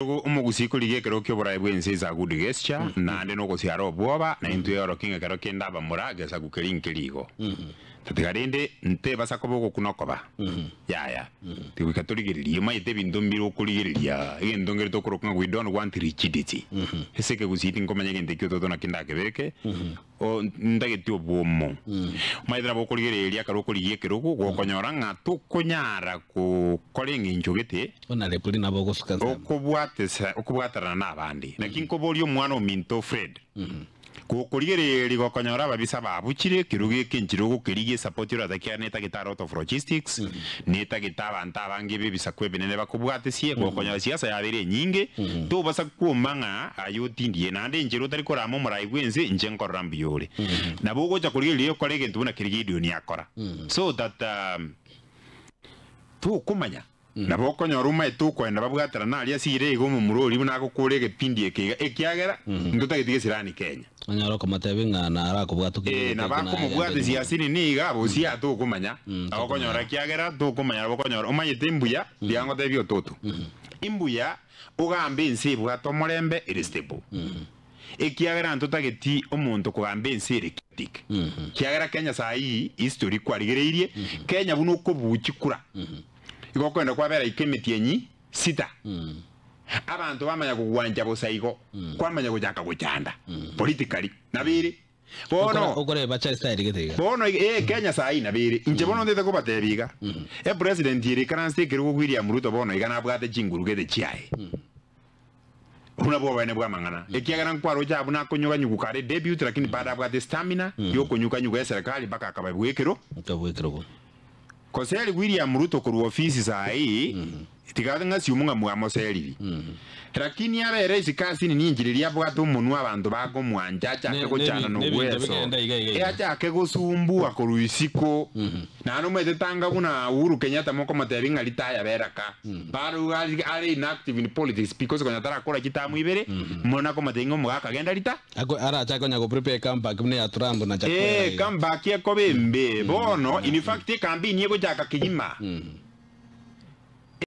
Omogusii korigia ekero ki'oboraai bw'ense is a good gesture, naende nogosiara obwoba, na intwe eorokie ng'a ekero kende abamura gesaku keria nkeri igo. Tatiga rende ntebasa koba ogokuna okoba. Yaya. Tigoika torigererie, omanyete ebinto mbire okorigereria, egento nkere tokoroka ng'a we don't want rigidity. Ase ekegusii tinkomanya egento ekio toto naki ndakebeke, o ntageti obwomo. Omanyete nabo okorigereria ekero okorigia ekerogo, gokonyora ng'a tokonyara gokora eng'encho gete, Honorable nabo ogosuka nsemo. Okobwatesa, okobwaterana nabande. Naki nkoboria omwana ominto Fred, gokorigereria gokonyora ababisa babuchire ekerogo eke enchera ogokerigia esapoti oratakia netagete a lot of logistics, netagete abanto abange b'ebisaku ebinene bakobwatesie, gokonyora siasa yabeire enyinge, tobasa kwoma ng'a aye otindie naende enchera otari korama omorai bw'ense inche nkorora mbuya ore. Nabo ogocha korigereria okore egento buna keria Gideon akora. So that tokomanya. Nabo okonyora omaete okoenda babwaterane aria ase ira iga omomura oria buna agokora egepindi eke iga, ekiagera ntotageti gesirani Kenya. Onyore okomotebia ng'a narakobwatokia Ee, egento nabo eke naye agende akomobwatesia nyuma. ase nini iga bosia tokomanya, Mm, nabo okonyora tokomanya. ekiagera tokomanya nabo okonyora omanyete imbuya, tiga ngotebie ototo, imbuya ogambe ense ebwate omorembe ere stable, ekiagera ntotageti omonto kogamba ense ere chaotic, ekiagera Kenya saii history kwarigereirie, Kenya buna okobuchi kura. Igo okoenda kwabera ika emetienyi sita, abanto bamanya kogwancha bosa igo, kwamanya gochaka gochanda politically. Nabo ere. Bono, Okore ebacha estyle gete iga. bono eh, Kenya saii nabo ere. Inche bono ntete kobatebia iga, epresident ere ikaranste ekerogo William Ruto bono iga nabwate chinguru gete chiaye. Buna bw'oboene bw'amang'ana, ekiagera nkwaroche abwo nakonyuga-nyuguka are debut, lakini bado abwate stamina y'okonyuga-nyuga eserekari mpaka akaba bw'ekero. Akaba ekerogo. Koseri William Ruto korwa ofisi saii, tiga ng'asiumu ng'a mwamoseriri. Lakini abere isiko ase nini enchera eria abwate omonwa abanto bakomwancha achake Ne- gochana nebi- nebinto nogweso, bigenda iga iga e iga. achake gosumbua korwa isiko. Naende omanyete tanga buna Uhuru Kenyatta mokomotebia ng'a ritaya bera ka. Bado igo are are inactive in politics because konya tarakora chitamu ibere, mono akomotebia ng'a omogaka genda rita. Ako arachake konya go prepare comeback buna ya Trump na Chakwera Ee, iga. comeback ekoba embe. Bono, in fact, ecampaign egochaka kegima.